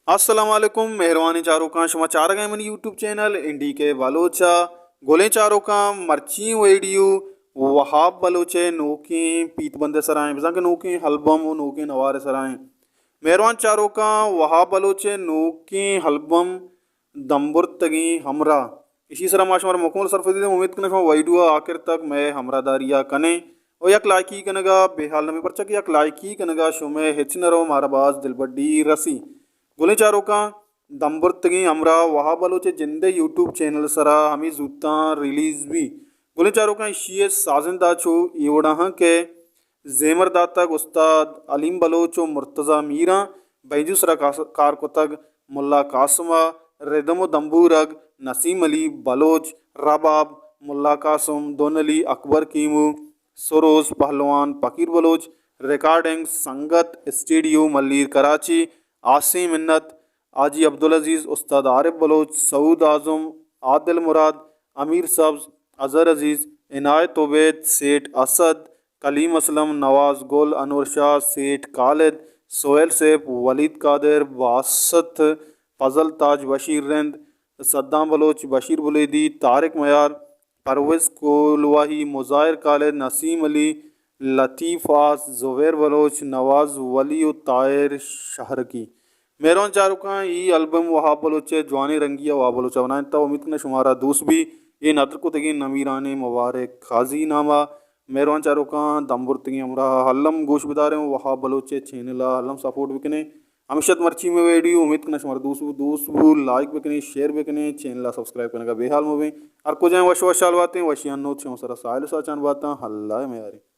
السلام علیکم، مہروانیں چاروکاں، شما چارگ ءَ منی یوٹیوب چینل این ڈی کے بلوچ ءَ۔ گلیں چاروکاں، مرچی ویڈیو وہاب بلوچ ءِ نوکیں پیت بند ءِ سرا ایں، بزاں کہ نوکیں البم و نوکیں نوار ءِ سرا ایں۔ مہروان چاروکاں، وہاب بلوچ ءِ نوکیں البم دمبرتگیں ہمراہ، ایشی سرا ما شمارا مکمل سرپدی دیں۔ امید کناں شما ویڈیو ءَ آخر تک مئے ہمراہ داری ءَ کنیں و یک لائکی کنگ ءَ بے حال نہ بیں، پرچا کہ یک لائکی کنگ ءَ شمئے ہچ نہ رو، مارا باز دلبڈی رسی۔ گلیں چاروکاں، دمبرتگیں ہمراہ وہاب بلوچ ءِ جند ءِ یوٹیوب چینل سرا ہمے زوتاں ریلیز بی۔ گلیں چاروکاں، ایشی ءِ سازندہ چو اے وڑا ہاں کہ زیمر داتگ استاد علیم بلوچ و مرتضی میراں، بینجو سرا کاس-، کار کتگ ملا قاسم ءَ، ردم و دمبورگ نسیم علی بلوچ، رباب ملا قاسم، دھن علی اکبر کیمو، سروز پہلوان فقیر بلوچ، ریکارڈنگ سنگت اسٹیڈیو ملیر کراچی، آسیں منت، حاجی عبدالعزیز، استاد عارف بلوچ، سعود اعظم، عادل مراد، امیر سبز، اظہر عزیز، عنایت عبید، سیٹھ اسد، کلیم اسلم، نواز گل، انور شاہ، سیٹھ خالد، سہیل سیف، ولید قادر، باسط، فضل تاج، بشیر رند، صدام بلوچ، بشیر بلیدی، طارق میار، پرویز کولواہی، مظاہر خالد، نسیم علی، لطیف آس، زبیر بلوچ، نواز ولی و طاہر شہرکی۔ مہروان چاروکاں، ای البم وہاب بلوچ ءِ جوانیں رنگی ءَ وہاب بلوچ ءَ بنائینتا، امید کناں شمارا دوست بی۔ اے ندر کتگیں نمیرانیں مبارک قاضی نام ءَ۔ مہروان چاروکاں، دمبرتگیں ہمراہ ءَ الم گوش بداریں، وہاب بلوچ ءِ چینل ءَ الم سپورٹ بکنیں۔ ہمیشہ مرچی مئے ویڈیو، امید کناں شمارا دوست بو، دوست بو، لائک بکنیں، شیئر بکنیں، چینل ءَ سبسکرائب کنگ ءَ بے حال مبیں۔ ہر کجا وش وشحال باتیں، وشیانی نود شما سرا ساہیل و ساچان باتاں، اللہ ءِ میاریں۔